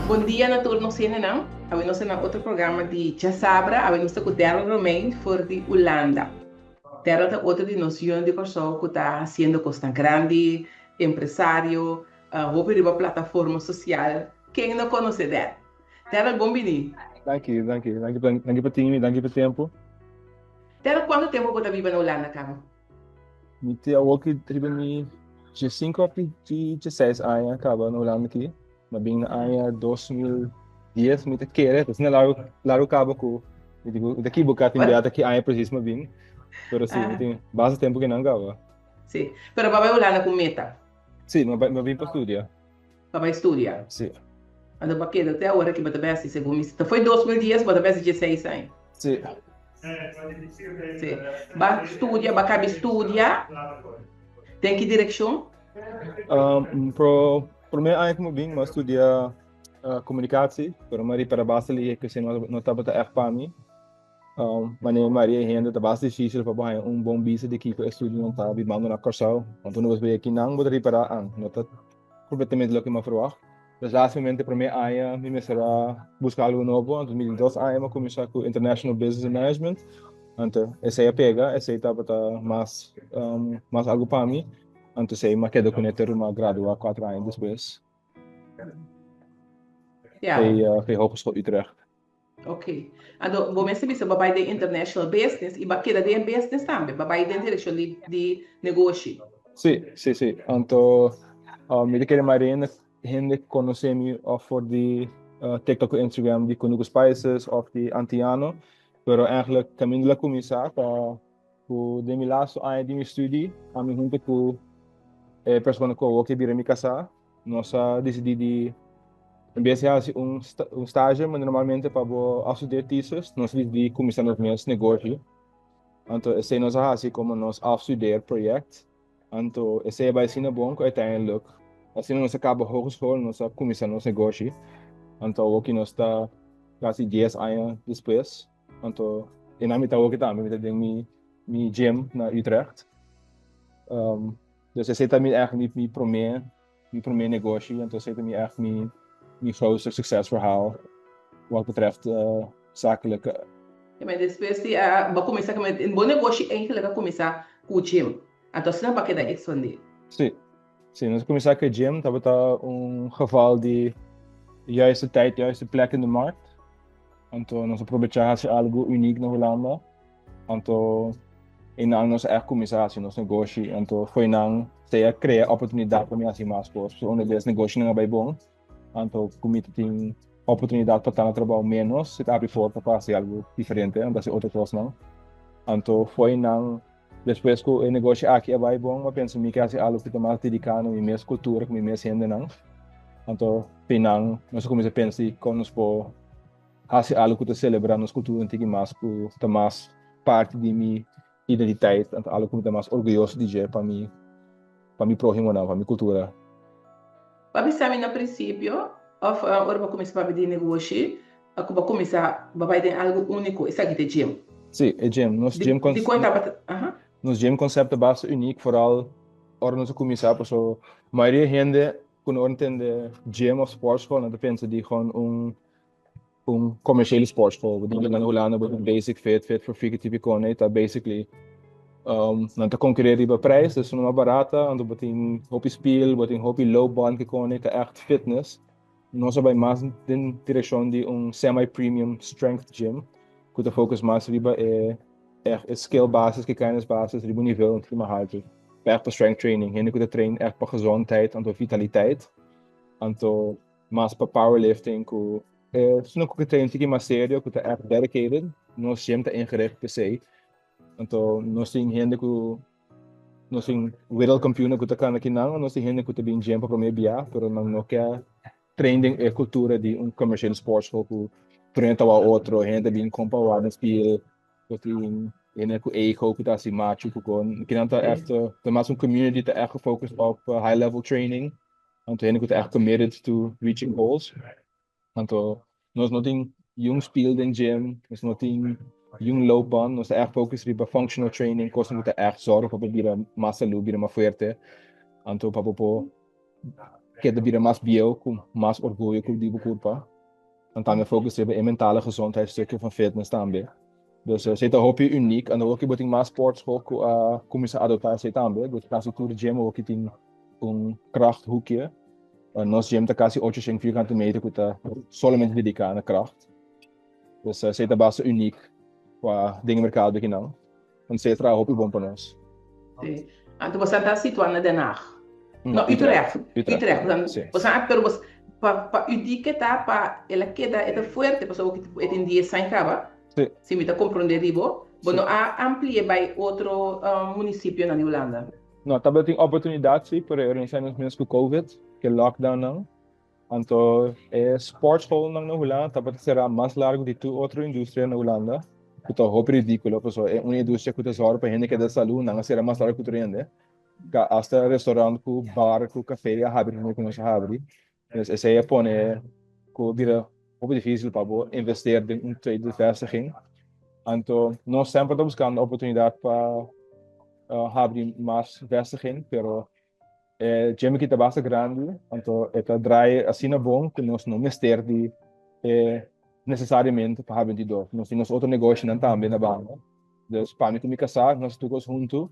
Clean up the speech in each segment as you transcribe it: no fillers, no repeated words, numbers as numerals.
Bon dia na tur nos hendenan. Awe nos ta na otro programa di Djasabra. Awe nos ta ku Darryl Romein for di Hulanda. Darryl ta otro di nos yunan di Kòrsou ku ta hasiendo kosnan grandi, empresario, hopi riba plataforma sosial. Ken no konosé Darryl? Darryl, bon bini. Danki, danki. Danki pa, danki pa tin mi, danki pa tempu. Darryl, kuantu tempu bo ta biba na Hulanda kaba? Mi tin awoki riba mi 15 of 16 aña kaba na Hulanda aki. Mi bin na aña 2010, mi ta kere, ta asina largu, largu kaba ku mi tin ku, mi ta kiboká tin bia ta ki aña presis mi bin. Pero si, mi tin basta tempu kinan kaba. Si, pero bo a bai Hulanda ku meta? Si, mi a bin pa studia. Pa bai studia? Si. Anto bo a keda te awor aki bo ta besti segun mi ta foi 2010 bo ta besti 16 aña. Si. Si. Ba studia, ba kabi studia den ki direkshon? Um, pro prome aña ku mi bin mi a studia uh, komunikatie, pero mi a ripara basta lihe ku esei no, no tabata ègt pa mi. Um, manera mayoria hende ta basta difícil pa bo haña un bon bista di kiko e studionan ta bibando na Kòrsou. Anto unda bo bai akinan bo ta ripará, ah, no ta completamente loke mi a verwacht. Dus lastimamente prome aña mi mester a busca algo nobo, anto mi di dos aña mi a cuminsa cu International Business and Management, anto esey a pega, esey tabata mas mas algo pa mi, anto esey mi a keda cune te mi a gradua cuatro aña despues. Bij Hogeschool Utrecht. Ok. Anto bo mester bisa bo bai den international business i bo a keda den business tambe? Bo a bai den direkshon di di negoshi? Sí, sí, sí. Anto mi ta kere mas hende konosé mi òf for di TikTok òf Instagram di Kunuku Spices òf di Antiano, pero eigenlijk kaminda lo a kuminsá ta ku den mi lastu aña di mi studi ami huntu ku e persona ku awor ke bira mi kasá. Nos a disidí di en bes di hasi un un stage ma normalmente pa bo afstudeerthesis, nos a disidí kuminsá nos mes negoshi. Anto esei nos a hasi komo nos afstudeerproject. Anto esei a bai asina bon ku uiteindelijk asina nos a kaba hogeschool nos a kuminsá nos negoshi. Anto awoki nos ta kasi dies aña despues. Anto e nan mi ta awoki tambe, mi ta den mi mi gym na Utrecht. Dus esei ta mi echt mi promé mi promé negoshi, anto esei ta mi echt mi mi grootste succesverhaal wat betreft zakelijke. Ja, maar despues di a bo kuminsá ku bo negoshi eigenlijk a kuminsá ku gym, anto asina bo a keda ekspandé. Sí, sí, nos a kuminsá ku e gym, tabata un geval di juiste tijd, juiste plek in de markt, anto nos a probechá hasi algu uniek na Hulanda. Anto einan nos a echt kuminsá hasi nos negoshi. Anto fo'i nan sea krea oportunidat pa mi hasi mas kos. Pasobra unda bes negoshinan a bai bon, anto ku mi ta tin oportunidat pa ta na trabou ménos, si ta abri porta pa hasi algu diferente, anto hasi otro kosnan. Anto fo'i nan despues ku e negoshi aki a bai bon, mi a pensa mi ke hasi algu ku ta mas dediká na mi mes kultura ku mi mes hendenan. Anto fo'i nan nos a kuminsá pensa di kon nos por hasi algu ku ta selebrá nos kultura un tiki mas ku ta mas parti di mi identiteit, anto algu ku mi ta mas orguyoso di dje pa mi pa mi próhimonan, pa mi kultura. Bo a bisa mi na prinsipio òf ora bo a kuminsá papia di negoshi ku bo a kuminsá bo bai den algu úniko, esaki ta e gym? Sí, e gym. Nos gym Di kon tabata? Aha. Nos gym concept ta basta uniek, vooral ora nos a kuminsá pasobra mayoria hende ku no ntende gym òf sportschool nan ta pensa di gewoon un un commerciële sportschool. Bo tin na Hulanda bo tin Basic Fit, Fit for Freaky Typico nee ta basically um, nan ta concurreer riba prijs, dus no barata, anto bo tin hopi spiel, bo tin hopi low band ke kone, ta echt fitness. Nos a bai mas den direccion di un semi-premium strength gym, ku ta focus mas riba e echt e skill basis, ke kennis basis, riba un nivel un tiki mas haltu. Echt pa strength training, hende ku ta train echt pa gezondheid, anto vitaliteit, anto mas pa powerlifting ku esnan ku ke train tiki mas serio ku ta echt dedicated, nos gym ta ingericht p'esei. Anto nos tin hende ku nos tin wereldkampioenen ku ta kana kinan, nos tin hende ku ta bin gym pa prome bia, pero nan no ke train den e kultura di un commercial sportschool ku tur hende ta wou otro, hende ta bin kompa wou den spiel, ku tin hende ku ego ku ta hasi machu ku kon. Kinan ta echt ta mas un community ta echt gefocust op high level training. Anto hende ku ta echt committed to reaching goals. Anto nos no tin yun spiel den gym, nos no tin yun loopband, nos ta echt focus riba functional training, kosnan ku ta echt zorg pa bo bira mas salú, bira mas fuerte. Anto pa bo por Keda bira mas bieu ku mas orguyo ku di bo kurpa. Dan tambe focus riba e mentale gezondheid stukje van fitness tambe. Dus esei ta hopi uniek. Anto hoki bo tin mas sportschool ku a kuminsá adoptá esei tambe. Dus kasi tur gym hoki tin un krachthoekje. Nos gym ta kasi 800 vierkante meter ku ta solamente dediká na kracht. Dus esei ta basta uniek pa den e merkado akinan. Want esei a traha hopi bon pa nos. Sí. Anto bosan ta situá na Den Haag? No, Utrecht. Utrecht. Utrecht. Sí. Bosan a, pero bos, pa, pa UD ke ta, pa el a keda, e ta fuerte, pasobra e tin dies aña kaba. Sí. Si mi ta komprondé di bo. Bo Sí. no a ampli'é bai otro munisipionan di Hulanda? No, tabatin oportunidat sí, pero e organisa nos mes ku Covid, ku e lockdownnan. Anto e sportschoolnan na Hulanda tabata será mas largu di tur otro industria na Hulanda, ku ta hopi ridíkulo, pasobra e un industria ku ta sòru pa hende keda salú, nan a sera mas largu ku tur hende. Ka asta restaurant ku bar ku kafé a habri promé ku nos a habri. Dus esei a pone ku bira hopi difísil pa bo investeer den un tweede vestiging. Anto nos semper ta buskando oportunidat pa habri mas vestiging, pero E gym aki ta basta grandi, anto e ta draai asina bon ku nos no mester di e nesesariamente pa H22. Nos tin nos otro negoshonan tambe na banda. Dus pa mi ku mi kasá, nos tur kos huntu,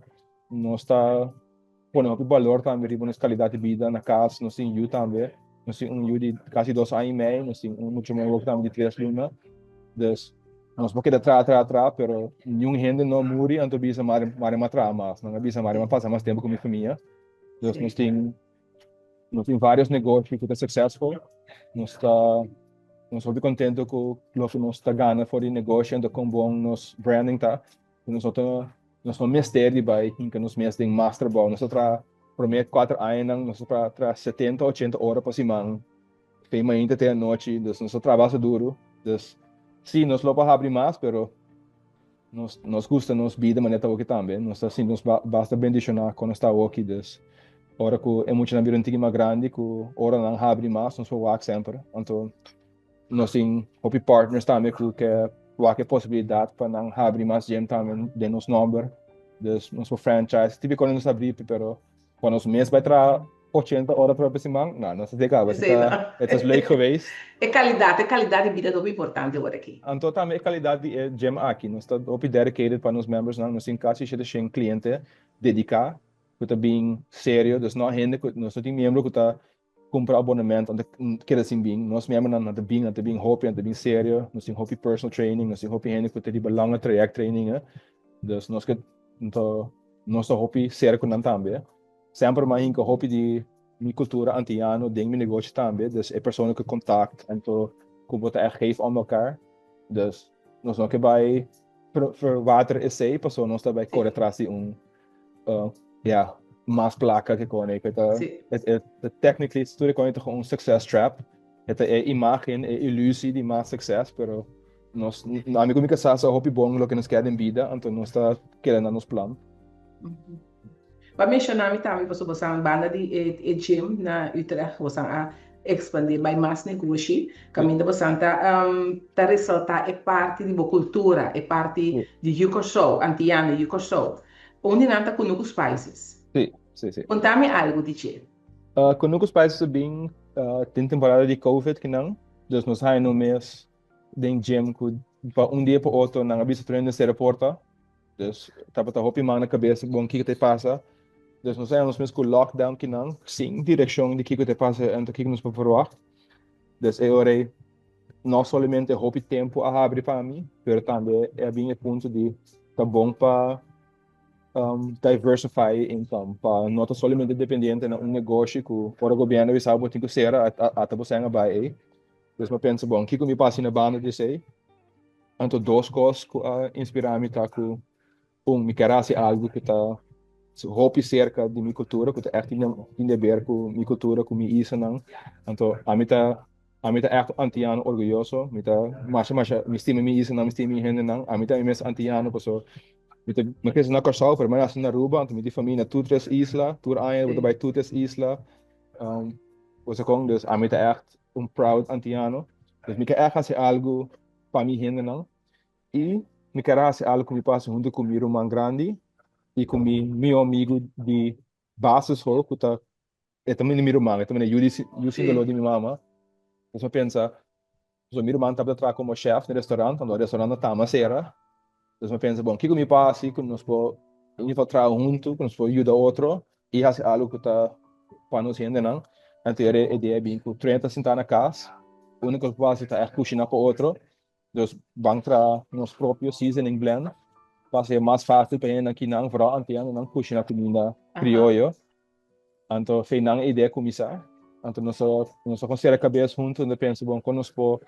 nos ta pone hopi balor tambe riba nos kalidat di bida na kas. Nos tin yu tambe, nos tin un yu di kasi dos aña i mei, nos tin un mucha muhé tambe di tres luna. Dus nos por keda traha, traha, traha, pero niun hende no a muri anto bisa mari mari m'a traha mas. Nan a bisa mari m'a pasa mas tempu ku mi famia. Dus nos tin nos tin varios negoshi ku ta successful. Nos ta nos hopi kontento ku loke nos ta gana for di negoshi anto kon bon nos branding ta. Nos no ta nos no mester di bai hinka nos mes den mas trabou. Nos ta traha prome kuater añanan nos ta traha 70, 80 ora pa siman. Te mainta te anochi, dus nos ta traha basta duru. Dus sí, nos lo por habri mas, pero nos, nos gusta nos bida manera ta awoki tambe. Nos ta sinti nos basta bendishoná kon nos ta awoki. Dus ora ku e muchanan bira un tiki mas grandi, ku ora nan habri mas, nos por wak semper. Anto nos tin hopi partners tambe ku ke wak e posibilidat pa nan habri mas gym tambe den nos nòmber. Dus nos por franchise. Típiko nos habri, pero Cuando nos mes bai traha 80 ora pa siman, no, nos ta caba. Sí, no. Het is leuk geweest. E calidad di bida ta hopi importante awor aki. Anto tambe e calidad di e gym aki. Nos ta hopi dedicated pa nos members nan. Nos tin casi 700 cliente dedica cu ta bin serio. Dus no hende cu, nos no tin miembro cu ta cumpra abonement anto keda sin bin. Nos miembronan nan ta bin, nan ta bin hopi, nan ta bin serio. Nos tin hopi personal training, nos tin hopi hende cu ta riba lange traject trainingen. Dus nos ke, anto nos ta hopi serio cu nan tambe. Semper mi a hinca hopi di mi cultura antiano den mi negoshi tambe. Dus e persona cu contact, anto cu bo ta echt geef om elkaar. Dus nos no ke bai verwater esey, pasobra nos ta bai core tras di un ja, mas plaka ke kone. Ik ta, Sí. het, het, het, technically is het kone toch een success trap. Het e imagen, e illusie di mas succes, pero nos, ami ku mi kasá sa hopi bon loke nos kier den bida, anto nos ta keda na nos plan. Bo a menshoná mi tambe pasobra bosan banda di e, e gym na Utrecht, bosan a expandé bai mas negoshi, kaminda bosan ta um, ta resaltá e parti di bo kultura, e parti di Yu Kòrsou, antiano Yu Kòrsou. Un di nan ta Kunuku Spices. Sí, sí, sí. Konta mi algu di dje. Kunuku Spices a bin den temporada di Covid kinan, dus nos haña nos mes den gym ku pa un dia pa otro nan a bisa tur hende sera porta. Dus tabata hopi man na kabes bon kiko ta pasa. Dus nos haña nos mes ku lockdown kinan sin direkshon di kiko ta pasa anto kiko nos por verwacht. Dus e ora ei no solamente hopi tempu a habri pa mi, pero tambe a bin e punto di ta bon pa diversify income, pa no ta solamente dependiente na un negoshi ku ora gobierno bisa bo tin ku sera, ata bo sèn a bai ei. Dus mi a pensa, bon, kiko mi por hasi na banda di esei? Anto dos kos ku a inspirá mi ta ku, un, mi kier hasi algu ku ta hopi serka di mi kultura, ku ta ègt tin di aber ku mi kultura, ku mi isanan. Anto ami ta ami ta ègt un antiano orguyoso, mi ta masha masha mi stima mi isanan, mi stima mi hendenan. Ami ta mi mes antiano pasobra mi ta mi a krese na Kòrsou pero mi a nase na Aruba, anto mi tin famia na tur tres isla, tur aña bo ta bai tur tres isla. Bo sa kon? Dus ami ta ègt un proud antiano. Dus mi ke ègt hasi algu pa mi hendenan i mi ker hasi algu ku mi por hasi huntu ku mi ruman grandi i ku mi mihó amigu di basisschool ku ta E ta mi ruman, e ta mi yu di yu sin doló di mi mama. Dus mi a pensa, so mi ruman tabata traha komo chef na restaurant, anto restaurant a tama sera. Dus mi a pensa, bon, kiko mi por hasi ku nos por in ieder geval traha huntu, ku nos por yuda otro i hasi algu ku ta pa nos hendenan. Anto e idea a bin ku tur hende ta sintá na kas, úniko ku por hasi ta ègt kushiná pa otro. Dus ban traha nos propio seasoning blend pa haci mas facil pa hendenan kinan, vooral antianonan, cushina cuminda crioyo. Anto fe nan e idea cuminsa. Anto nos a nos a con cera cabes hunto en ta pensa bon con nos por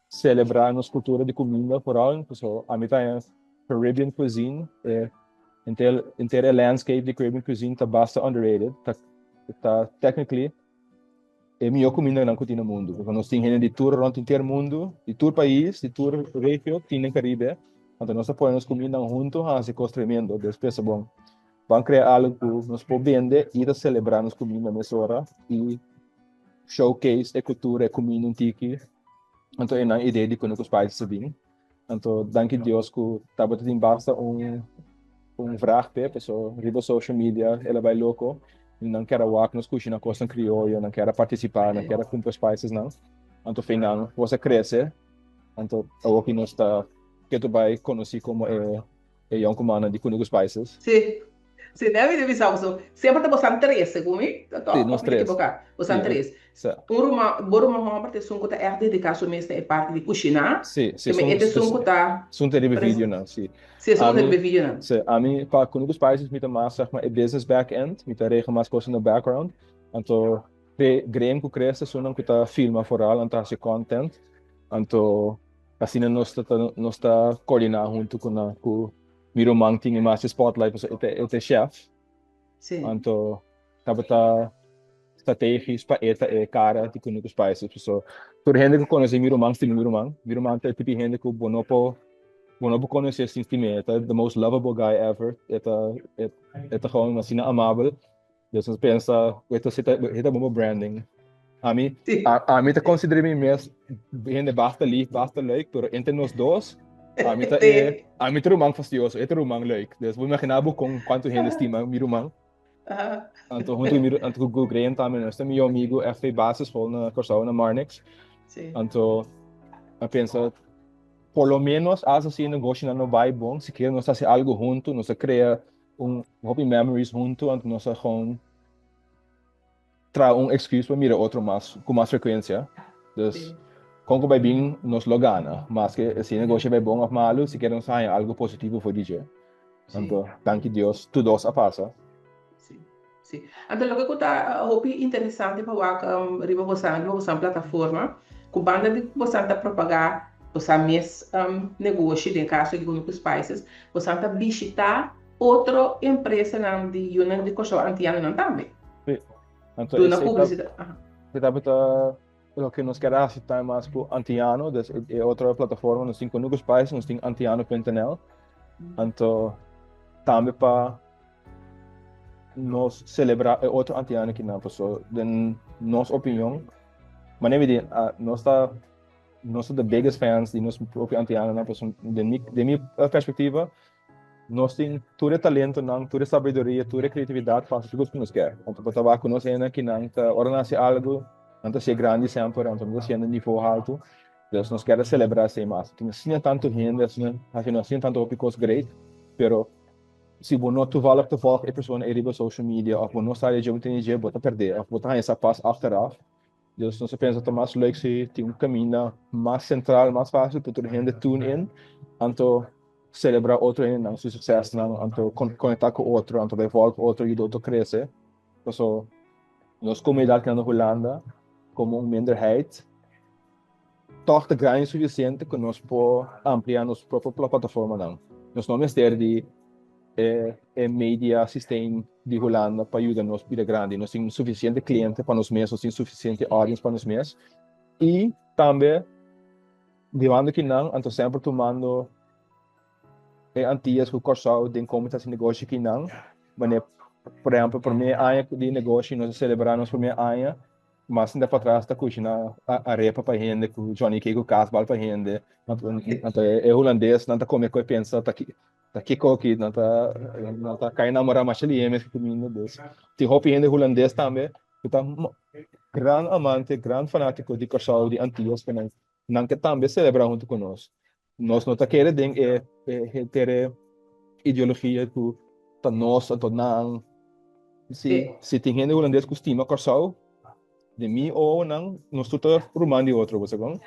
celebra nos cultura di cuminda vooral. Pasobra ami ta haña Caribbean cuisine e henter henter e landscape di Caribbean cuisine ta basta underrated. Ta ta technically E mihó kumindanan ku tin na mundu. Pasobra nos tin hende di tur rònt henter mundu, di tur pais, di tur regio tin den Karibe. Anto nos ta pone nos kumindanan huntu hasi kos tremendo. Des pensa bon, ban krea algu ku nos por bende i ta selebrá nos kuminda mesora i showcase e kultura, e kuminda un tiki. Anto e nan idea di kunuku Spices a bin. Anto danki Dios ku tabata tin basta un un vraag p'e, paso riba social media el a bai loko, nan kier a wak nos kushina kosnan krioyo, nan kier a partisipá, nan kier a kumpra spicesnan. Anto fin nan kos a krese, anto awoki nos ta ketu bai konosí komo e e yònkumannan di Kunuku Spices. Sí. Sí, mi a bini bisa boso, semper ta bosan tres, segun mi, Sí, òf nos mi ta tres. ekiboká? Bosan Sí, tres. sa. Un ruman, bo ruman hòmber ta esun ku ta ègt dediká su mes na e parti di kushiná, Sí, sí, te esun, e ta esun ku ta esun ta riba e pres, videonan, sí. sí, esun ku ta Ami, riba e videonan. sí, ami pa Kunuku Spices mi ta mas, zeg maar, e business back end, mi ta regel mas kos in the background. Anto, Gre, Graham ku Chris ta esunnan ku ta filma vooral, anto hasi content. Anto, asina nos ta, nos ta koordiná huntu ku nan, ku Mi ruman tin e mas e spotlight pasobra e ta e ta e chef. Sí. Anto tabata strategisch pa e ta e cara di Kunuku Spices. Pasobra tur hende ku konosé mi ruman stima mi ruman. Mi ruman ta e tipo di hende ku bo no por bo no por konosé sin stim'é. E ta the most lovable guy ever. E ta e ta gewoon asina amabel. Dus nos pensa ku e ta e ta bon pa branding. Ami Sí. ami ta konsiderá mi mes hende basta lief, basta leuk, pero entre nos dos, ami ta e Sí. ami ta ruman fastioso, e ta ruman leuk. Dus bo imaginá bo kon kuantu hende stima mi ruman. Aha. Anto huntu ku mi anto ku Graham tambe, nos ta mihó amigu FV basisschool na Kòrsou na Marnix. Sí. Anto a pensa por lo menos asta si e negoshonan no bai bon, sikiera nos ta hasi algu huntu, nos ta krea un hopi memories huntu, anto nos a gewoon traha un excuse pa mira otro mas ku mas frekuensia. Dus Sí. kon ku bai bin nos lo gana, maske si e negoshi bai bon òf malu, sikiera nos a haña algu positivo for di dje. Sí. Anto danki Dios tur dos a pasa. Sí. Sí. Anto loke ku ta hopi interesante pa wak riba bosan, riba bosan plataforma, ku banda di ku bosan ta propagá bosan mes negoshi, den kaso di Kunuku Spices, bosan ta bishitá otro empresanan di yunan di Kòrsou antianonan tambe. Sí. Anto Duna esei ta, publisidat. Aha. esei tabata loke nos kier hasi tambe mas ku antiano, dus e otro plataforma nos tin Kunuku Spices, nos tin antiano.nl. Anto tambe pa nos celebra e otro antiano kinan paso den nos opinion manera mi di nos ta nos ta the biggest fans di nos propio antianonan paso den mi den mi perspectiva nos tin tur e talentonan tur e sabiduria tur e creatividad pa haci tur cos cu nos kier anto bo ta wak cu nos hende kinan ta ora nan haci algo nan ta haci'e grandi semper anto nan ta haci'e na nivo halto dus nos kier a celebra esey mas tin asina tanto hende asina haciendo asina tanto hopi cos great pero Si bo no toevallig ta volg e persona ei riba social media of bo no sa di dje bo tene dje, bo ta perdé of bo ta haña sa pas achteraf. Dus nos a pensa ta mas leuk si tin un kaminda mas sentral, mas fácil pa tur hende tune in, anto selebrá otro hendenan su suksesnan, anto konektá ku otro, anto bai volg otro, yuda otro krese. Paso nos komunidat kina na Hulanda komo un minderheid Tòg ta grandi sufisiente ku nos por amplia nos propio plataformanan. Nos no mester di e e media systeem di Hulanda pa yuda nos bira grandi. Nos tin sufisiente kliente pa nos mes, nos tin sufisiente audience pa nos mes. I tambe bibando kinan, anto semper tumando e Antillas ku Kòrsou den komo ta hasi negoshi kinan. Manera por ehèmpel promé aña di negoshi nos a selebrá nos promé aña. Mas sinta patras ta kushina arepa pa hende ku Johnny Cake ku kaasbal pa hende. Anto e hulandes nan ta kome ku e pensa ta ta kiko aki nan ta nan ta kai namorá masha lihe mes ku kuminda. Dus tin hopi hende hulandes tambe. ku ta gran amante, gran fanátiko di Kòrsou, di Antias, ku nan nan ke tambe selebrá huntu ku nos. Nos no ta kere den e henter e ideologia ku ta nos anto nan. Si si tin hende hulandes ku stima Kòrsou, den mi owonan nos tur ta ruman di otro, bo sa kon?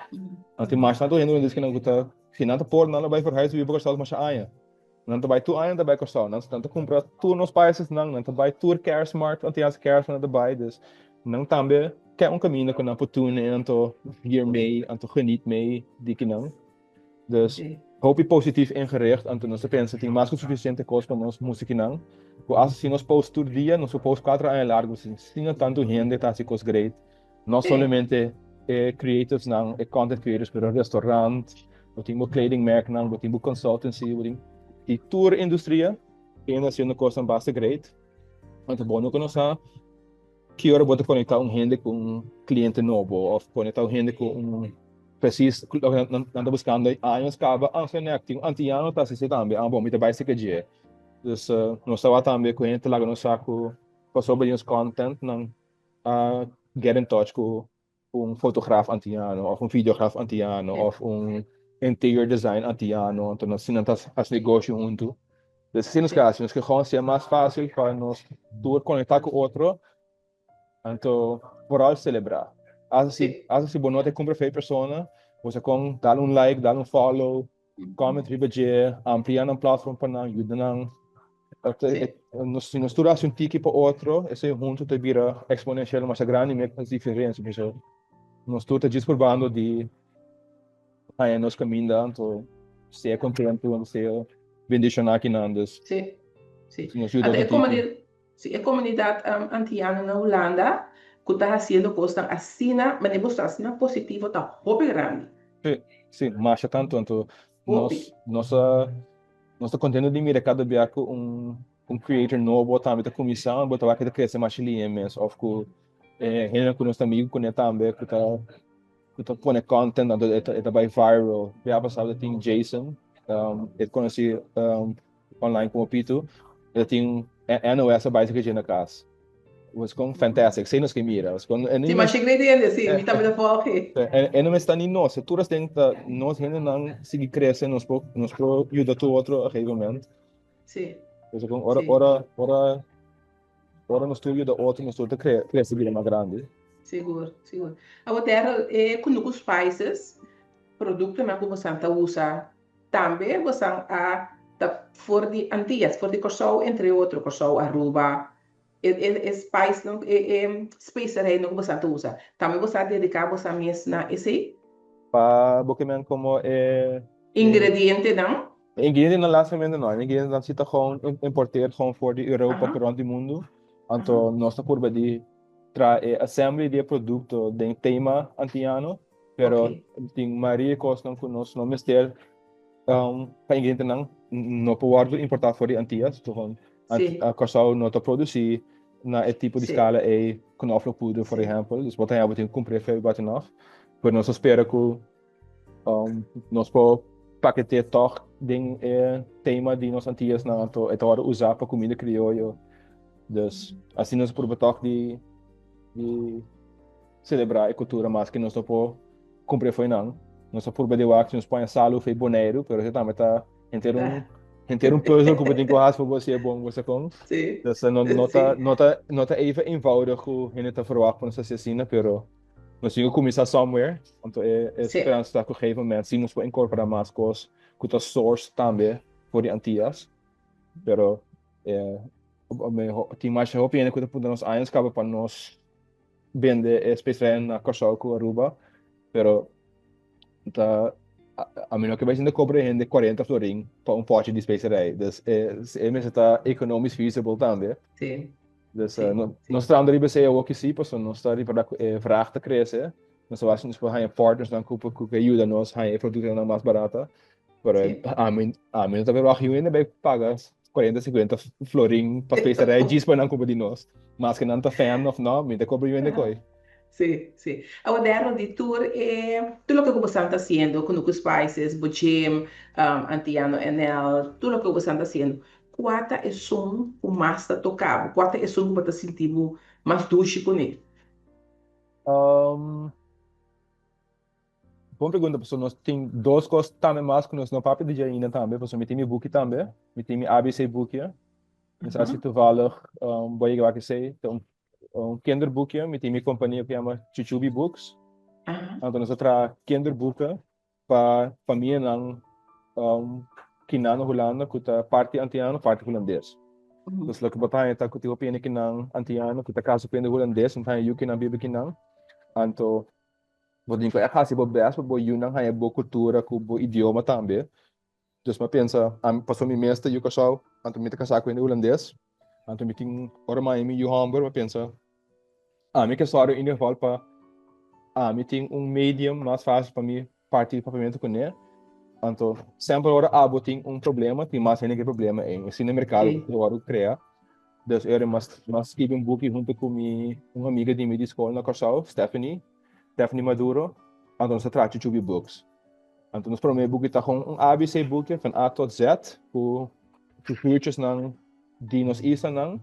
Anto tin mas tantu hende hulandes ku nan ku ta si nan ta por nan lo bai verhuis biba Kòrsou masha aña. Nan ta bai tur aña nan ta bai Kòrsou, nan ta kumpra tur nos paisesnan, nan ta bai tur kerstmarkt, Antiaanse kerstmarkt nan ta bai, dus nan tambe ken un kaminda ku nan por tune in anto vier mee, anto geniet mee di kinan. Dus hopi positief ingericht, anto nos ta pensa tin mas ku sufisiente kos pa nos musikinan, ku asta si nos post tur dia, nos por post kuater aña largu sin asina tantu hende ta hasi kos great. No solamente e creatives-nan, e content creators, pero restaurant, bo tin bo kledingmerknan, bo tin bo consultancy, bo tin di tur industria hende haciendo cosnan basta great. Anto bo no conoce ki ora bo ta conecta un hende cu un cliente nobo of conecta un hende cu un precies loke nan ta buscando años caba, ah so nek tin un antiano ta haci tambe, ah bon mi ta bay seke dje. Dus nos ta wak tambe cu hende ta laga nos sa cu pasobra di nos content nan a get in touch ku un fotograaf antiano of un videograaf antiano of un interior design antiano, anto nos asina ta hasi negoshi huntu. Dus asina nos ke hasi, nos ke gewoon sea mas fácil pa nos tur konektá ku otro, anto vooral selebrá. Asta si, asta si bo no ta kumpra fe persona, bo sa kon dal un like, dal un follow, comment riba dje, amplia nan platform pa nan, yuda nan. Si nos tur hasi un tiki pa otro, esei huntu ta bira exponencial masha grandi mek nos diferencia. Pasobra nos tur ta djis purbando di haña nos kaminda, anto sea kontentu, anto sea bendishoná kinan. Dus Sí, sí. si nos yuda Anto otro e tiki. Sí, e komunidat antiano na Hulanda ku ta hasiendo kosnan asina, manera bo sa, asina positivo ta hopi grandi. Sí, sí, masha tantu. Anto Hopi. nos nos a nos ta kontento di mira kada bia ku un un creator nobo tambe ta kuminsá, bo ta wak ke ta krese masha liña mes òf ku e hendenan ku nos ta amigu kuné tambe ku ta ku ta pone content anto e ta e ta bai viral. Bia pasá ta tin Jason, e konosí online komo Pitu, e ta tin NOS a bai esaki dje na kas. Was kon fantastic, esei nos ke mira. Was kon Sí, masha ingrediente, sí, mi tambe ta volg e. E no mester ta ni nos, e tur esnan ta nos hendenan sigui krese, nos por nos por yuda tur otro a gegeven moment. Sí. Was kon ora ora ora ora nos tur yuda otro, nos tur ta krese bira mas grandi. Sigur, sigur. Awor Daryl, e kunuku spices, produktonan ku bosan ta usa Tambe bosan a ta for di Antillas, for di Kòrsou entre otro, Kòrsou, Aruba, e e e paisnan e e speserijnan ku bosan ta usa. Tambe bosan a dediká bosan mes na esei? Pa bo ke men komo e. Ingredientenan? E ingredientenan lastimamente no. E ingredientenan si ta gewoon importeer gewoon for di Europa ku rònt di mundu. Anto nos ta purba di traha e assembly di e produkto den tema antiano. Pero tin mayoria di kosnan ku nos no mester pa ingredientenan no por wòrdu importá for di Antillas. Gewoon Kòrsou no ta produsí na e tipo di skala ei knoflookpoeder por ehèmpel. Dus bo ta haña bo tin ku kumpr'é for buitenaf. Pero nos ta spera ku nos por paketé tòg den e tema di nos Antillasnan anto e ta wòrdu usá pa kuminda krioyo. Dus asina nos purba tòg di Selebrá e kultura maske nos no por kumpr'é fo'i nan. Nos a purba di wak si nos paña salu fo'i Boneiru, pero esei tambe ta henter un henter un puzzel ku bo tin ku hasi pa bo hasié bon, bo sa kon? Sí. Dus no no ta no ta no ta even eenvoudig ku hende ta verwagt pa nos hasi asina, pero nos tin ku kuminsá somewhere. Anto e e speransa ta ku gegeven moment si nos por inkorporá mas kos ku ta source tambe for di Antias, pero tin masha hopi hende ku ta puntra nos años kaba pa nos bende e specerijen na Kòrsou ku Aruba, pero ta a mi no ke bai sinta kobra e hende 40 florin pa un pòchi di specerij. Dus e e mester ta economisch feasible tambe. Sí. Dus Sí, no sí. nos trahando riba esei awoki sí, pasobra nos ta ripará ku e vraag ta krese. Nos ta wak si nos por haña partnersnan ku por ku ke yuda nos haña e produktonan mas barata. Pero Sí. ami ami no ta verwagt niun hende bai paga 40, 50 florin pa specerij djis pa nan kumpra di nos. Maske nan ta fan of no, mi ta kobra yu hende koi. Sí, sí. Awor Darryl, di tur e tur loke ku bosan ta hasiendo, Kunuku Spices, bo gym, Antiano NL, tur loke ku bosan ta hasiendo, kua ta esun ku mas ta toka bo? Kua ta esun ku bo ta sinti bo mas dushi kuné? Bon pregunta, pasobra nos tin dos kos tambe mas ku nos no papia di dje ainda tambe, pasobra mi tin mi buki tambe, mi tin mi ABC buki, mi sa si toevallig bo a yega wak esei, ta un kinderboekje, mi tin mi kompania ku yama Chuchubi Books, anto nos a traha kinderboeken pa famianan kinan na Hulanda ku ta parti antiano, parti hulandes. Dus loke bo ta haña ta ku tin hopi hende kinan antiano ku ta kasa ku hende hulandes, nan ta haña yu kinan biba kinan, anto Bo tin ku hasi bo best pa bo yunan haña bo kultura ku bo idioma tambe. Dus mi a pensa, ami pasobra mi mes ta yu Kòrsou, anto mi ta kasá ku hende hulandes, anto mi tin ora mi haña mi yu hòmber mi a pensa, ami ke sòru in ieder geval pa ami tin un medium mas fásil pa mi parti papiamentu kuné. Anto semper ora abo tin un problema, tin mas hende ku e problema ei. Asina e merkado ta wòrdu krea. Dus ora mi a skibi un buki huntu ku mi un amiga di mi di skol na Kòrsou, Stephanie. Stephanie Maduro, anto nos ta traha Chuchubi Books. Anto nos prome buki ta gewoon un ABC boekje van A tot Z ku figuurtjesnan di nos islanan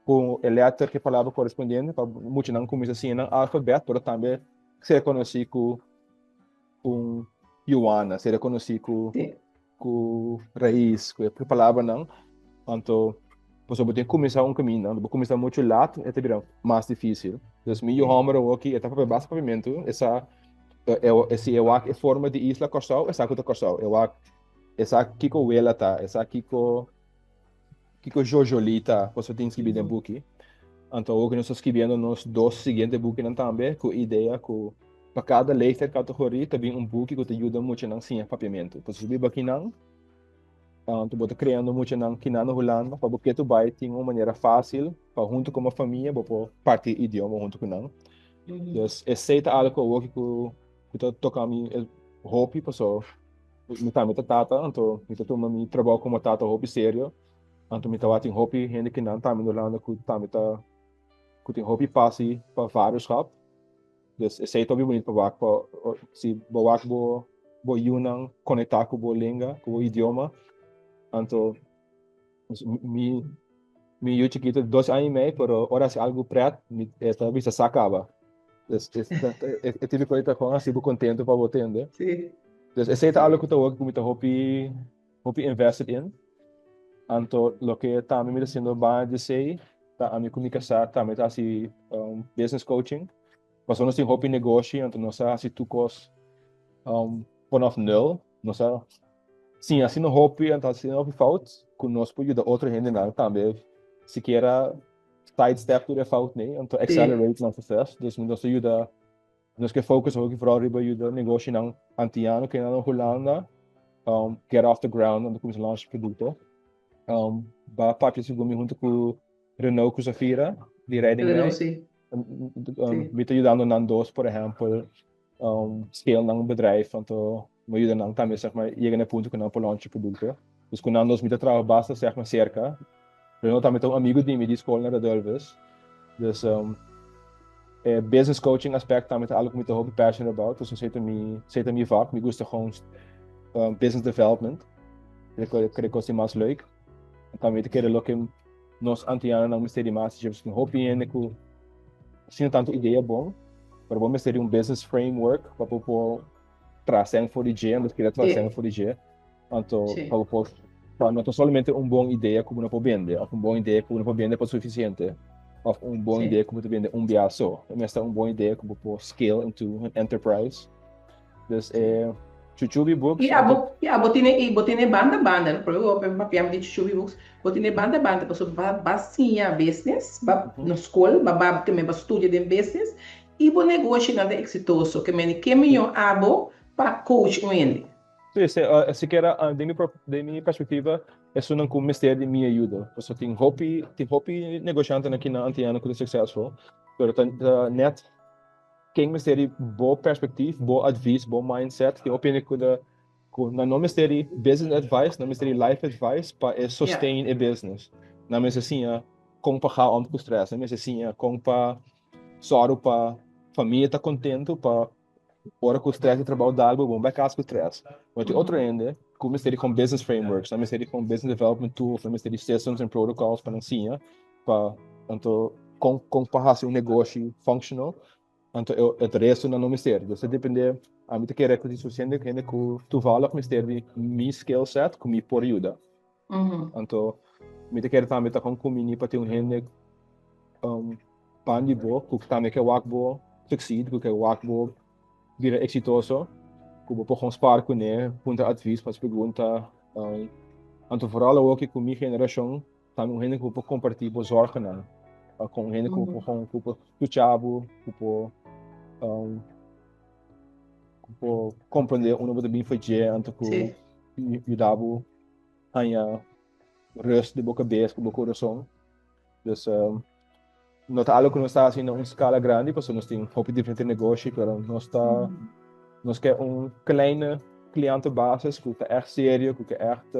ku e letter ku e palabra korespondiente pa muchanan kuminsá siña nan alfabet pero tambe ser konosí ku un yuana, ser konosí ku ku rais, ku e palabranan, anto pasobra bo tin kuminsá un kaminda, anto bo kuminsá muchu lat, e ta bira mas difísil. Dus mi yu hòmber awoki e ta papia basta papiamentu, e sa e si e wak e forma di isla Kòrsou, e sa ku ta Kòrsou, e wak e sa kiko wela ta, e sa kiko kiko jojolí ta, pasobra tin skibí den buki. Anto awoki nos ta skibiendo nos dos siguiente bukinan tambe ku idea ku pa kada leeftijdcategorie ta bin un buki ku ta yuda muchanan siña papiamentu. Pasobra si bo biba akinan, anto bo ta kreando muchanan kinan na Hulanda pa bo ketu bai tin un manera fásil pa huntu komo famia bo por parti e idioma huntu ku nan. Dus esei ta algu awoki ku ta toka mi hopi pasobra mi tambe ta tata, anto mi ta tuma mi trabou komo tata hopi serio. Anto mi tabatin hopi hende kinan tambe na Hulanda ku tambe ta ku tin hopi pasi pa vaderschap. Dus esei ta hopi bonito pa wak pa si bo wak bo bo yunan konektá ku bo lenga, ku bo idioma. Anto mi mi yu chikito 2 aña i mei pero ora hasi algu pret mi e ta bisa sa kaba. Dus e tipiko ei ta kon hasi bo kontento pa bo tende. Dus esei ta algu ku ta wak ku mi ta hopi hopi invested in. Anto loke tambe mi ta haciendo banda di esey ta ami cu mi casa tambe ta haci business coaching. Pasobra nos tin hopi negoshi anto nos a haci tur cos vanaf nul. Nos a siña haciendo hopi anto haciendo hopi fout cu nos por yuda otro hendenan tambe sikiera sidestep tur e fout anto accelerate nan succes. Dus nos ta yuda. Nos ke focus hopi vooral riba yuda negoshinan antiano ke nan na Hulanda um, get off the ground anto kuminsa launch produkto. Um, ba papia segun mi hunto ku Renault ku Zafira di Riding Renault, sí. Um, mi ta yudando nan dos, por ehempel, um, scale nan bedrijf, anto mi yuda nan tambe, zeg maar, yega na e punto ku nan por launch produkto. Dus ku nan dos mi ta traha basta, zeg maar, cerca. Renault tambe ta un amigo di mi di skol na Radulphus. Dus um, e business coaching aspect tambe ta algo ku mi ta hopi passionate about. Dus esei ta mi, esei ta mi vak. Mi gusta gewoon um, business development. Creo creo kos di mas leuk. Tambe ta kere loke nos antianonan mester di mas. Dje tin hopi hende ku sin tanto idea bon, pero bo mester di un business framework pa bo por traha sèn for di dje, anto kere traha sèn for di dje. Anto pa bo por pa no ta solamente un bon idea ku bo no por bende òf un bon idea ku bo no por bende pa sufisiente òf un bon idea ku bo ta bende un bia so. E mester ta un bon idea ku bo por scale into un enterprise. Dus e Chuchubi Books. I abo i abo tene i bo tene banda banda no por bo papiami di Chuchubi Books bo tene banda banda pasobra ba ba siña business ba na skol ba ba ke men ba studia den business i bo negoshinan ta eksitoso ke men ke miyo abo pa coach un hende. Sí, sí, sikiera den mi den mi perspectiva esunnan ku mester di mi ayuda. Pasobra tin hopi tin hopi negoshantenan aki na Antiano ku ta successful, pero ta ta net ken mester di bo perspectief, bo advies, bo mindset. Tin hopi hende ku ta ku nan no mester di business advice, nan mester di life advice pa e sustain e business. Nan mester siña kon pa ga om ku stress, nan mester siña kon pa sòru pa famia ta kontentu, pa Ora ku stress di trabou dal bo bon bai kas ku stress. Pero tin otro hende ku mester di kon business frameworks, nan mester di kon business development tools, nan mester di systems and protocols pa nan siña pa anto kon kon pa hasi un negoshi functional. Anto e e resto nan no mester. Dus ta depende, ami ta kere ku tin sufisiente hende ku toevallig mester di mi skill set ku mi por yuda. Anto mi ta kere tambe ta kon kumini pa tin un hende um, pan di bo ku tambe ke wak bo succeed, ku ke wak bo bira eksitoso, ku bo por kon spar kuné, puntra advies, hasi pregunta. Um, anto vooral awoki ku mi generashon Tambe un hende ku bo por kompartí bo zòrgenan. Ku un hende ku bo por ku por skucha bo, ku por ku por komprondé unda bo ta bin for dje, anto ku yuda bo haña rust den bo kabes ku bo kurason. Dus no ta algu ku nos ta hasi na un skala grandi pasobra nos tin hopi diferente negoshi, pero nos ta nos ke un kleine klientebasis ku ta ègt serio, ku ke ègt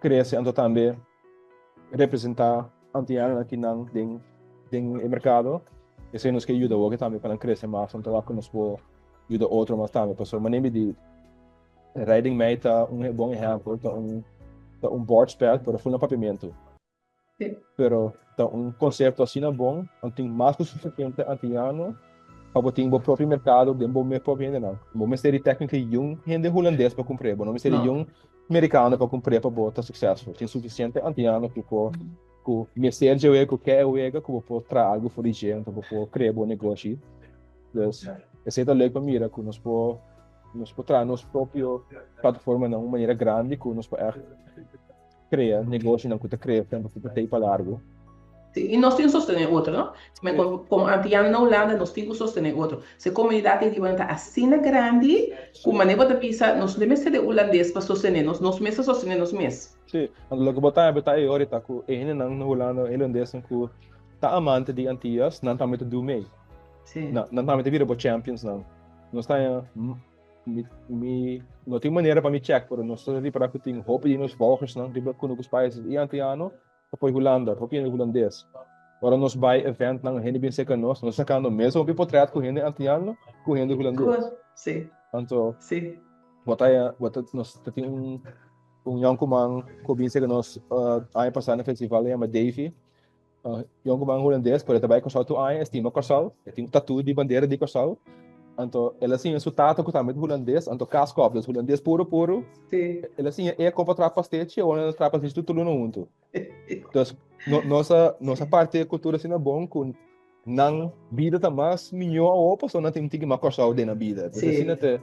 Crece anto tambe representa Antiano aki nan den den e mercado. Esei nos ke yuda woke tambe pa nan crece mas anto wak ku nos por yuda otro mas tambe. Pasobra manera mi di Riding Mei ta un bon ehempel, ta un ta un bordspel pero full na papiamentu. Pero ta un konsepto asina bon, anto tin mas ku sufisiente antiano pa bo tin bo propio merkado den bo mes propio hendenan. Bo mester di teknikly yun hende hulandes pa kumpr'é, bo no mester di yun merikano pa kumpr'é pa bo ta suksesful. Tin sufisiente antiano ku por ku mester dje wega, ku ke e wega, ku bo por traha algu for di dje, anto bo por krea bo negoshi. Dus esei ta leuk pa mira ku nos por nos por traha nos propio plataforma na un manera grandi ku nos por ègt Crea negoshinan cu ta crece anto cu ta tei pa largo. Sí, y nos tin sostené otro, no? Sí. Como, como antiano na Hulanda, nos tin cu sostené otro. Se comunidad ei di ta asina grandi, cu manera bo ta bisa, nos no mester de hulandes pa sostené nos, nos mes ta sostené nos mes. Sí, anto loke bo ta ta ei ora ta cu e hendenan na Hulanda, e hulandesnan cu ta amante di Antillas, nan tambe ta do mee. Sí. Nan, nan tambe ta bira bo championsnan. Nos ta Mi, mi no tin manera pa mi check, pero nos ta ripara ku tin hopi di nos volgersnan riba Kunuku Spices i Antiano ta foi Hulanda, hopi hende hulandes. Ora nos bai eventnan, hende bin serka nos, nos sakando mes hopi potret ku hende antiano ku hende hulandes. Sí. Anto, Sí. bo ta, bo ta, nos ta tin un, un yonkuman ku bin serka nos uh, aña pasá na festival, e yama Davy. Yonkuman hulandes, pero e ta bai Kòrsou tur aña, e stima Kòrsou, e tin un tatu di bandera di Kòrsou. Anto el a siña su tata ku tambe ta hulandes, anto kaskòp, dus hulandes puru puru. Sí. El a siña e kon pa traha pastechi, awor nan ta traha pastechi tur tur luna huntu. Dus no nos a nos a parti e kultura asina bon ku nan bida ta mas mihó awor pasobra nan tin un tiki mas Kòrsou den nan bida. Dus asina ta,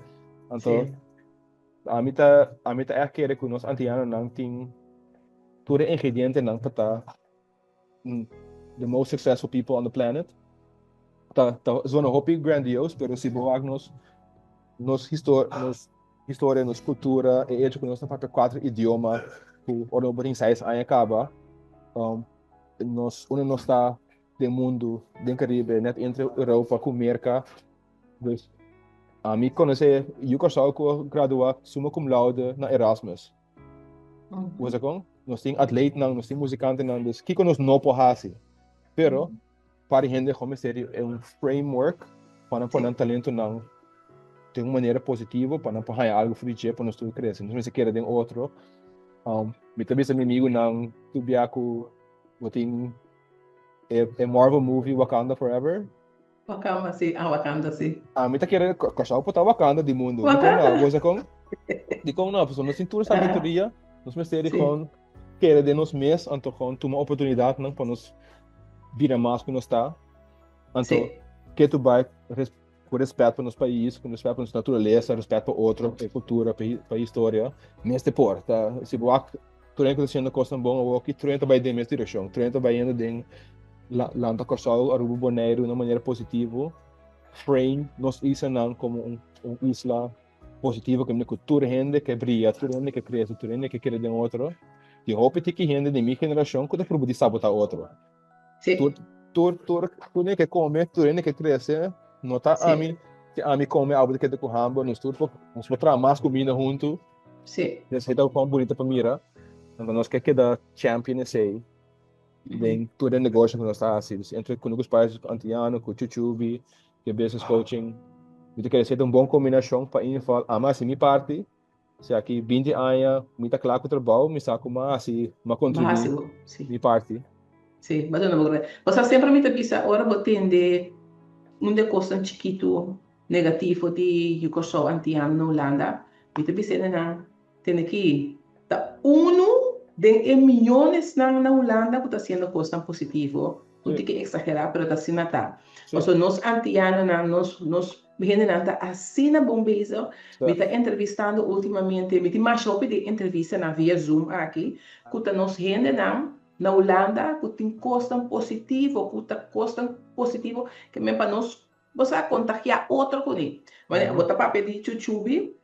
anto ami ta ami ta ègt kere ku nos antianonan tin tur e ingredientenan pa ta the most successful people on the planet. Ta, ta zona hopi grandios, pero si bo wak nos, nos, histor, nos historia, nos cultura, e hecho ku nos ta papia cuatro idioma, ku ora bo tin seis aña kaba, um, nos, uno nos ta den mundo, den Caribe, net entre Europa ku Merka. Dus, ami konosé yu Kòrsou ku gradua summa cum laude na Erasmus. Bo sa kon? Nos tin atleetnan, nos tin muzikantenan, dus kiko nos no por hasi? Pero, par di hende kon mester di un framework pa nan pone nan talentonan den un manera positivo, pa nan por haña algu for di dje pa nos tur krese. Nos mester kere den otro. Mi ta bisa mi amigunan tur bia ku bo tin e Marvel movie Wakanda Forever. Wakanda, sí. Ah, Wakanda, sí. Ami ta kere Kòrsou por ta Wakanda di mundu. Dikon no? Bo sa kon? Dikon no? Pasobra nos tin tur sabiduria, nos mester di kon kere den nos mes, anto kon tuma oportunidatnan pa nos bira mas ku nos ta. Anto ke tu bai ku rèspèt pa nos pais, ku rèspèt pa nos naturalesa, rèspèt pa otro, pa e kultura, pa e historia, mester por. Ta si bo wak Tur hende ku ta hasiendo kosnan bon awoki, tur hende ta bai den mes direkshon. Tur hende ta bai yendo den lanta Kòrsou, Aruba, Boneiru na un manera positivo. Frame nos islanan komo un un isla positivo kaminda ku tur hende ke bria, tur hende ke krese, tur hende ke kere den otro. Tin hopi tiki hende di mi generashon ku ta pruba di sabotá otro. Sí. Tur tur tur tur hende ke kome, tur hende ke krese, no ta ami, si ami kome abo ta keda ku hamber, nos tur por nos por traha mas kuminda huntu. Sí. Esei ta un bunita pa mira. Anto nos ke keda champion esei den tur e negoshi ku nos ta hasi. Dus entre Kunuku Spices ku Antiano, ku Chuchubi, ku business coaching. Mi ta kere esei ta un bon kombinashon pa inval. Ami a hasi mi parti. Si aki 20 aña mi ta kla ku trabou, mi sa ku mi a hasi, mi a kontribuí mi parti. Sí, bo ta duna bo. Bo sa semper mi ta bisa ora bo tende. Un di e kosnan chikitu negativo di yu Kòrsou antiano na Hulanda, mi ta bisa nan, tene ki ta unu den e miyonesnan na Hulanda ku ta hasiendo kosnan positivo. No tin ke eksagerá, pero ta asina ta. Pasobra nos antianonan, nos nos hendenan ta asina bon bezig. Mi ta entrevistando últimamente, mi tin masha hopi di entrevistanan via Zoom aki, ku ta nos hendenan na Hulanda ku tin kosnan positivo, ku ta kosnan positivo ke men pa nos, bo sa, kontagiá otro kuné. Manera bo ta papia di chuchubi,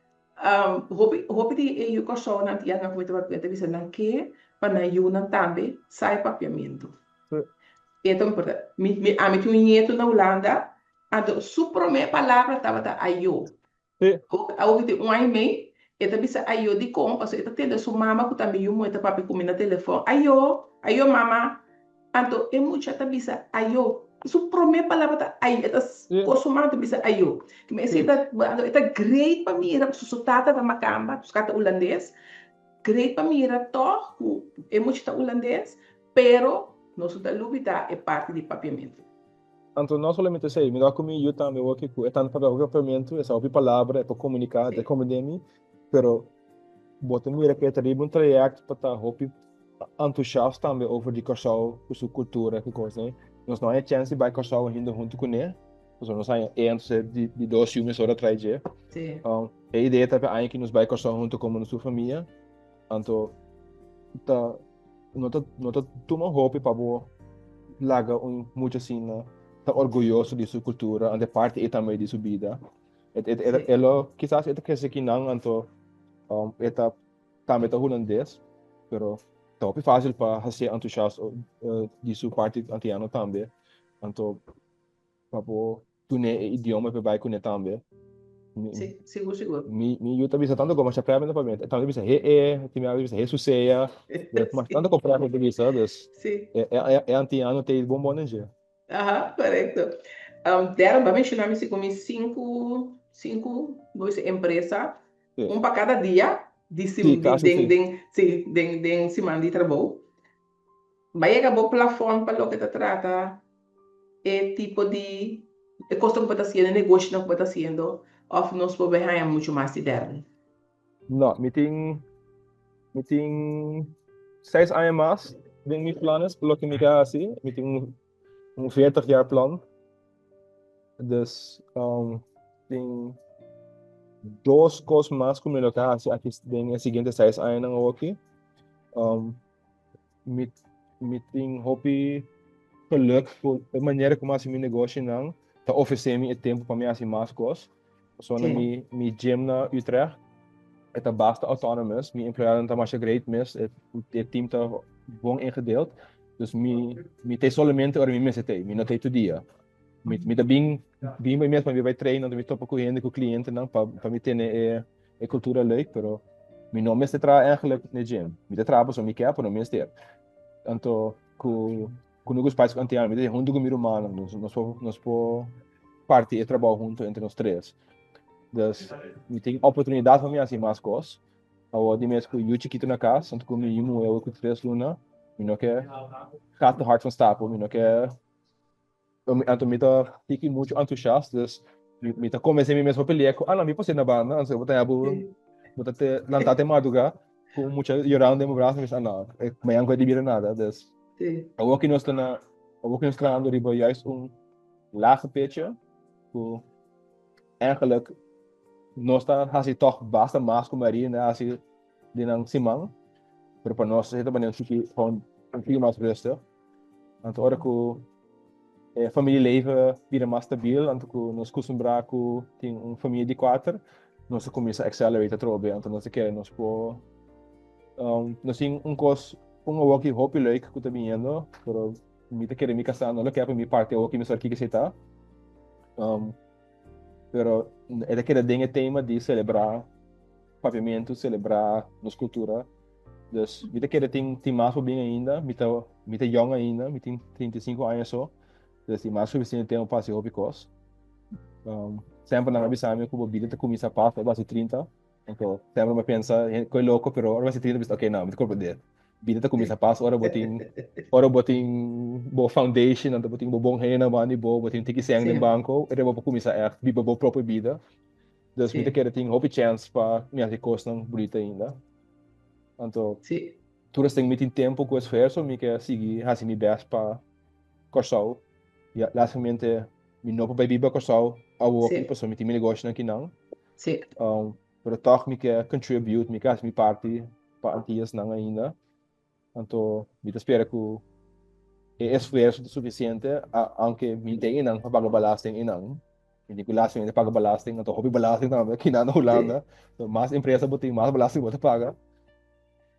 Hopi hopi di e yu Kòrsounan antianan ku mi ta papia ta bisa nan ke pa nan yunan tambe sa e papiamentu. E ta importante. Mi mi ami tin un ñetu na Hulanda, anto su promé palabra tabata ayo. Awor ki tin un aña i mei, e ta bisa ayo dikon? Pasobra e ta tende su mama ku ta mi yu muhé ta papia ku mi na telefòn, ayo, ayo mama. Anto e mucha ta bisa ayo. Su prome palabra ta ayo. E ta kosuma ta bisa ayo. Kimen esei ta, anto e ta great pa mira, pasobra su tata ta makamba, su tata hulandes. Great pa mira tòg ku e mucha ta hulandes, pero nos no ta lubida e parti di papiamentu. Anto no solamente esei, mi ta ku mi yu tambe awor ku e ta papia hopi papiamentu, e sa hopi palabra, e por komuniká, e ta komprendé mi, pero bo ta mira ku e ta riba un trayèkto pa ta hopi entusiast tambe over di Kòrsou ku su kultura ku kosnan. Nos no haña chèns di bai Kòrsou ainda huntu kuné, pasobra nos haña e entonces di dos yu mesora trae dje. E idea ta pa e aña aki nos bai Kòrsou huntu komo nos tur famia, anto ta no ta no ta tuma hopi pa bo laga un mucha asina ta orguyoso di su kultura, anto e parti ei tambe di su bida. E lo kisas e ta krese akinan anto e ta tambe ta hulandes, pero ta hopi fácil pa hasié entusiast di su parti antiano tambe. Anto pa bo dun'é e idioma pa e bai kuné tambe. Sí, sigur, sigur. Mi yu ta bisa tantu ku masha prèp pa mi, e tambe ta bisa he e, tin biaha ta bisa he susea, masha tantu ku prèp e ta bisa, dus e antiano ta bon bon den dje. Aha, korekto. Dèrren bo a menshoná mi si ku mi sinku, sinku, bo bisa empresa, un pa kada dia di den den si den den siman di trabou. Bo a yega bo plafòn pa loke ta trata e tipo di e kosnan ku bo ta hasiendo, e negoshonan ku bo ta hasiendo òf nos por bai haña muchu mas di dèrren? No, mi tin mi tin seis aña mas den mi planes pa loke mi ke hasi. Mi tin un un veertig jaar plan. Dus um, tin dos kos mas ku mi lo ke hasi aki den e siguiente seis añanan awoki. Um, mi mi tin hopi geluk ku e manera ku mi hasi mi negoshinan ta ofresé mi e tempu pa mi hasi mas kos. Pasobra mi mi gym na Utrecht e ta basta autonomous, mi empleadonan ta masha great mes, e e team ta bon ingedeeld. Dus mi mi t'ei solamente ora mi mester t'ei, mi no t'ei tur dia. Mi mi ta bin bin pa mi mes pa mi bai train, anto mi topa ku hende, ku klientenan pa pa mi tene e e kultura leuk, pero mi no mester traha eigenlijk n'e gym. Mi ta traha pasobra mi ke, pero no mester. Anto ku ku Nuku Spice ku Antiano, mi ta huntu ku mi rumannan, nos nos por nos por parti e trabou huntu entre nos tres. Dus mi tin oportunidat pa mi hasi mas kos. Awor di mes ku yu chikitu na kas, anto ku mi yu muhé awor ku tres luna, mi no ke gaat te hard van stapel, mi no ke anto mi ta tiki muchu entusiast, dus mi ta konvensé mi mes pa peleá ku, ah no, mi por ser na banda, anto bo ta haña bo bo ta te lantá te madrugá ku un mucha yorando den bo brasa, mi bisa, ah no, mañana ku e di bira nada, dus awor ki nos ta na, awor ki nos trahando riba juist un lage pitje ku eigenlijk nos ta hasi tòg basta mas ku Maria a hasi den nan siman, pero pa nos ta manera un tiki gewoon un tiki mas rustig. Anto ora ku e familieleven bira mas stabil, anto ku nos kustumbrá ku tin un famia di kuater, nos a kuminsá accelerate atrobe, anto nos a kere nos por nos tin un kos un awoki hopi leuk ku ta biniendo, pero mi ta kere mi kasá no lo ke pa mi parti awoki mi sa kiko esei ta. Pero e ta keda den e tema di selebrá papiamentu, selebrá nos kultura. Dus mi ta kere tin tin mas por bin ainda, mi ta mi ta yong ainda, mi tin 35 aña so. Dus tin mas sufisiente tempu pa hasi hopi kos. Um, semper nan a bisa mi ku bo bida ta kuminsá pas ora bo hasi 30. Anto semper mi a pensa, koe loko, pero ora bo hasi 30 bo bisa, okay, no, mi ta comprende. Bida ta kuminsá pas ora bo tin ora bo tin bo foundation, anto bo tin bo bon hende banda di bo, bo tin tiki sèn den banko, e bo por kuminsá ègt biba bo propio bida. Dus mi ta kere tin hopi chèns pa mi hasi kosnan bunita ainda. Anto tur esei mi tin tempu ku esfuerso mi ke sigui hasi mi bèst pa Kòrsou. Ya lastimamente mi no por bai biba Kòrsou awoki pasobra mi tin mi negoshonan akinan. Pero tòg mi ke contribute, mi ke hasi mi parti pa Antillasnan ainda. Anto mi ta spera ku e esfuerso ta sufisiente, aunke mi tin einan pa paga belasting einan. Mi tin ku lastimamente paga belasting, anto hopi belasting tambe akinan na Hulanda. So mas empresa bo tin, mas belasting bo ta paga.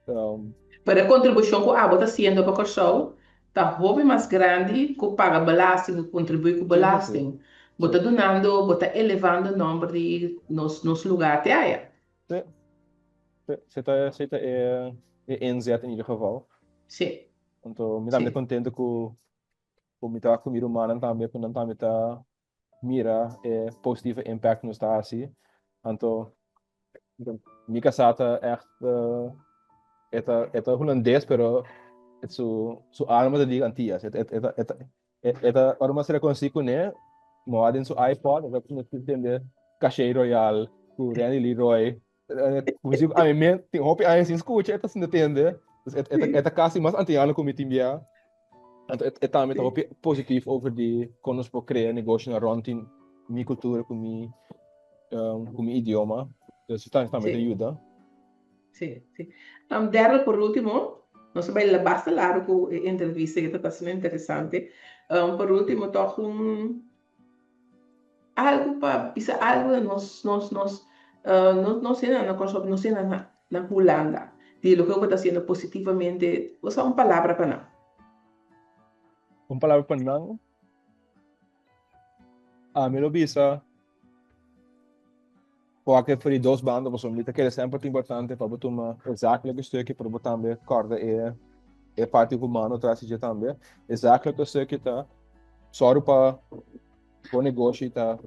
Pero e kontribushon ku abo ta hasiendo pa Kòrsou ta hopi mas grandi ku paga belasting, ku kontribuí ku belasting. Bo ta dunando, bo ta elevando nòmber di nos nos lugá te aya. Sí. Sí, esei ta esei ta e e inzet in ieder geval. Sí. Anto mi tambe kontento ku ku mi ta ku mi rumannan tambe ku nan tambe ta mira e positieve impact nos ta hasi. Anto mi kasá ta echt e ta e ta hulandes pero su su alma ta di Antillas. E ta e ta e ta e ta ora mi a rekonosí kuné mi wak den su iPod e ta tende Caché Royal ku Randy Leroy. Muziek ami men tin hopi aña sin skucha e ta sinta tende. Dus e e e ta kasi mas antiano ku mi tin bia. Anto e tambe ta hopi positief over di kon nos por krea negoshonan rònt di mi kultura ku mi ku mi idioma. Dus e tambe ta yuda. Sí, sí. Darryl, por último, nos a bai basta largu ku e entrevista ku ta asina interesante. Por último tòg un Algu pa bisa algu na nos nos nos no no sena na Kòrsou no sena na na Hulanda di loke bo ta hasiendo positivamente bo sa un palabra pa nan. Un palabra pa nan? Ami lo bisa Wak for di dos banda pasobra mi ta kere semper ta importante pa bo tuma e zakelijke stukje pero bo tambe kòrda e e parti humano tras di dje tambe. E zakelijke stukje ta sòru pa bo negoshi ta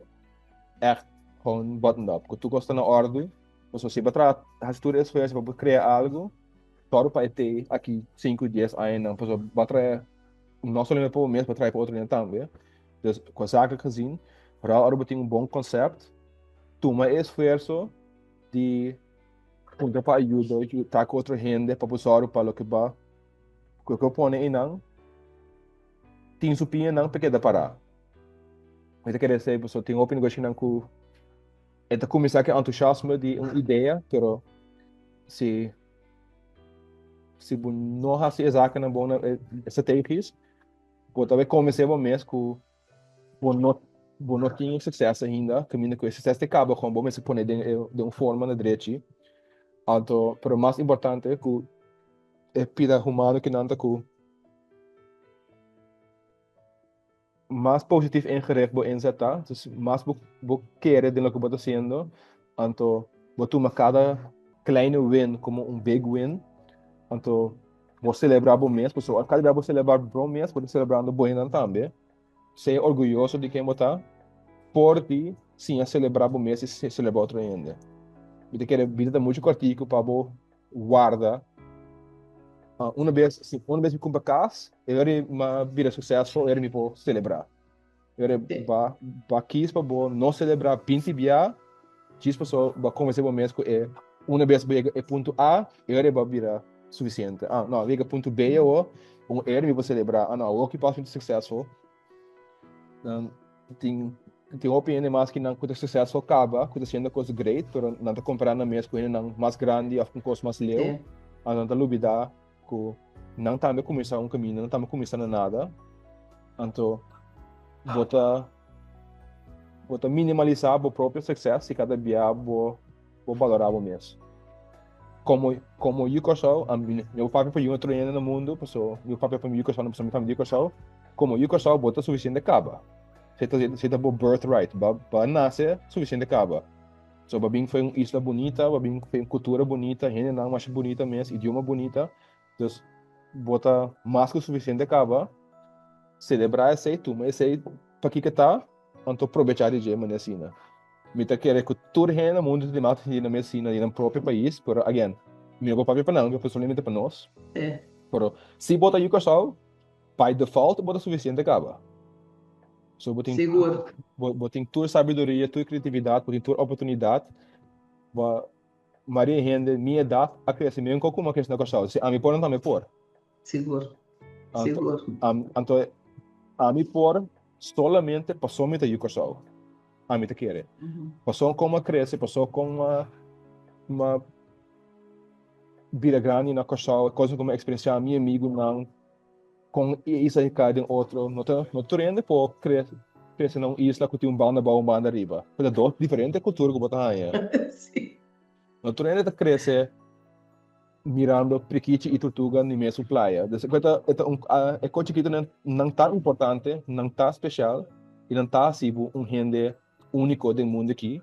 ègt gewoon buttoned up, ku tur kos ta na òrdu. Pasobra si bo traha hasi tur e esfuerso pa bo krea algu, sòru pa e tei aki sinku, dies añanan pasobra bo a traha no solamente pa bo mes, bo a traha pa otro hende tambe. Dus qua zakelijk gezien, vooral ora bo tin un bon concept, tuma e esfuerso di puntra pa ayuda, ta ku otro hende pa bo sòru pa loke ba, ku loke bo pone einan tin su pianan pa keda pará. Mi ta kere esei pasobra tin hopi negoshinan ku e ta kuminsá ku e entusiasmo di un idea, pero si si bo no hasi e zakennan bon strategisch, Bo ta bay convence bo mes cu bo no bo no tin e succes ainda, caminda cu e succes te caba con bo mester pone den e den un forma na drechi. Anto, pero mas importante cu e pida humano kinan ta cu mas positief ingericht bo inzet ta, dus mas bo bo kere den loke bo ta haciendo, anto bo tuma cada kleine win como un big win, anto Bo selebrá bo mes, pasobra kada bia bo selebrá bo mes, bo ta selebrando bo hendenan tambe. Sea orguyoso di ken bo ta, por di siña selebrá bo mes i selebrá otro hende. Mi ta kere bida ta muchu kòrtiku pa bo warda. Una bes, si una bes mi kumpra kas, e ora mi a bira suksesful, e ora mi por selebrá. Pero ba ba kis pa bo no celebra 20 bia, djis paso bo a convence bo mes cu e una bes bo yega e punto A, e ora bo a bira suficiente. Ah, no, yega punto B awo, un era mi por celebra. Ah, no, awo ki pas mi ta successful. Dan tin tin hopi hende mas ki nan cu ta successful caba, cu ta haciendo cos great, pero nan ta compara nan mes cu hendenan mas grandi of cu cos mas leu. Anto nan ta lubida Ku nan tambe kuminsá un kaminda, nan tambe kuminsá na nada. Anto bo ta bo ta minimalisá bo propio sukses si kada bia bo bo balorá bo mes. Komo komo yu Kòrsou, mi no por papia pa yu otro hende na mundu, paso mi por papia pa mi yu Kòrsou, pasobra mi tambe di Kòrsou. Komo yu Kòrsou bo ta sufisiente kaba. Esei ta esei ta bo birthright, bo a nase sufisiente kaba. So bo a bin for un isla bunita, bo a bin for un kultura bunita, hendenan masha bunita mes, idioma bunita. Dus bo ta mas ku sufisiente kaba selebrá esei, tuma esei pa kiko ta, anto probechá di dje manera asina. Mi ta kere ku tur hende na mundu ta di mas sinti nan mes asina di nan propio pais, pero again, Mi no por papia pa nan, mi por solamente pa nos. Pero si bo ta yu Kòrsou, by default bo ta sufisiente kaba. So bo tin, Sigur. bo tin tur sabiduria, tur kreatividat, bo tin tur oportunidat. Bo mayoria hende mi edat a krese mesun ku mi a krese na Kòrsou. Si ami por, nan tambe por. Sigur. Sigur. Anto ami por solamente pasobra mi ta yu Kòrsou. Ami ta kere. Pasobra kon mi a krese, pasobra kon mi a bira grandi na Kòrsou, kosnan ku mi a eksperensiá, mi amigunan, kon e isla a kai den otro. No ta no tur hende por krese na un isla ku tin un banda abou un banda ariba. Ta dos diferente kultura ku bo ta haña. No tur hende ta krese mirando prikichi i turtuga ni mesun playa. Dus e ta e ta un e kos chikitonan nan ta importante, nan ta speshal i nan ta hasi bo un hende úniko den mundu aki.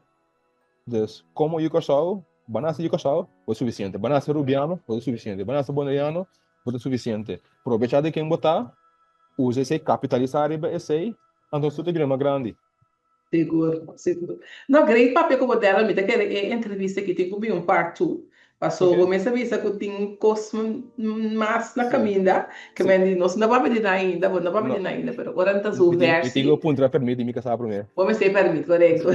Dus komo yu Kòrsou, bo a nase yu Kòrsou, bo ta sufisiente. Bo a nase Rubiano, bo ta sufisiente. Bo a nase Boneriano, bo ta sufisiente. Probechá di ken bo ta, usa esei, kapitalisá riba esei, anto su ta bira mas grandi. Sigur, sigur. No, great papia ku bo Darrel, mi ta kere e entrevista aki tin ku bin un part two. Paso bo mes a bisa ku tin kos mas na kaminda, ke men di nos no papia di nan ainda, bo no papia di nan ainda, pero ora ta zover si. Mi tin ku puntra permit di mi kasá promé. Bo mester permit, korekto.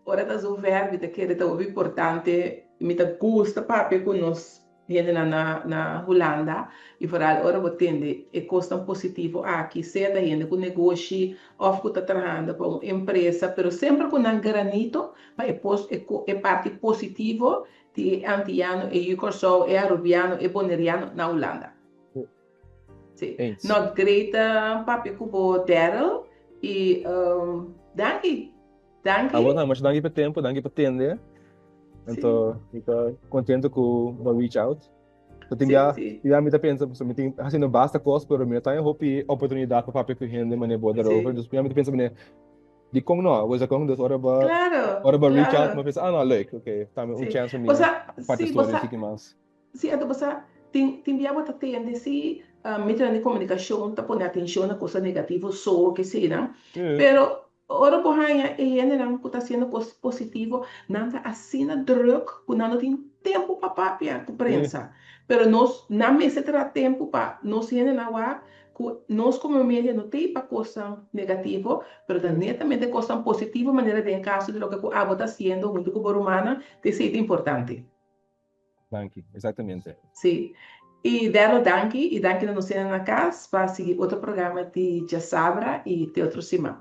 Ora ta zover mi ta kere ta hopi importante, mi ta gusta papia ku nos hendenan na na Hulanda y vooral ora bo tende e cosnan positivo aki, sea ta hende cu negoshi of cu ta trahando pa un empresa, pero semper cu nan granito pa e pos e e parti positivo di e Antiyano, e yu Corsou, e Arubiano, e Boneriano na Hulanda. Si. Eens. No, great papia cu bo Daryl y danki. Danki. Abo tambe, masha danki pa e tempo, danki pa tende. Anto, mi ta contento cu bo reach out. So tin bia, tin bia mi ta pensa, pasobra mi tin haciendo basta cos, pero mi no ta hopi oportunidad pa papia cu hende manera bo daarover. Dus mi ta pensa manera, dicon no? Bo sa con? Dus ora bo, ora bo reach out, mi pensa, ah no, leuk, ok, tambe un chance pa mi parti story un tiki mas. Sí, anto bo sa, tin, tin bia bo ta tende si medionan di comunicacion ta pone atencion na cosnan negativo so, keseinan, pero Ora bo haña e hendenan ku ta hasiendo kos positivo, nan ta asina drùk ku nan no tin tempu pa papia ku prensa. Pero nos, nan mester traha tempu pa nos hendenan wak ku nos komo media no t'ei pa kosnan negativo, pero ta netamente kosnan positivo manera den e kaso di loke ku abo ta hasiendo huntu ku bo rumannan, ta esei ta importante. Danki, exactamente. Sí. Y Darryl danki y danki na nos hende na cas pa sigui otro programa di Djasabra y te otro siman.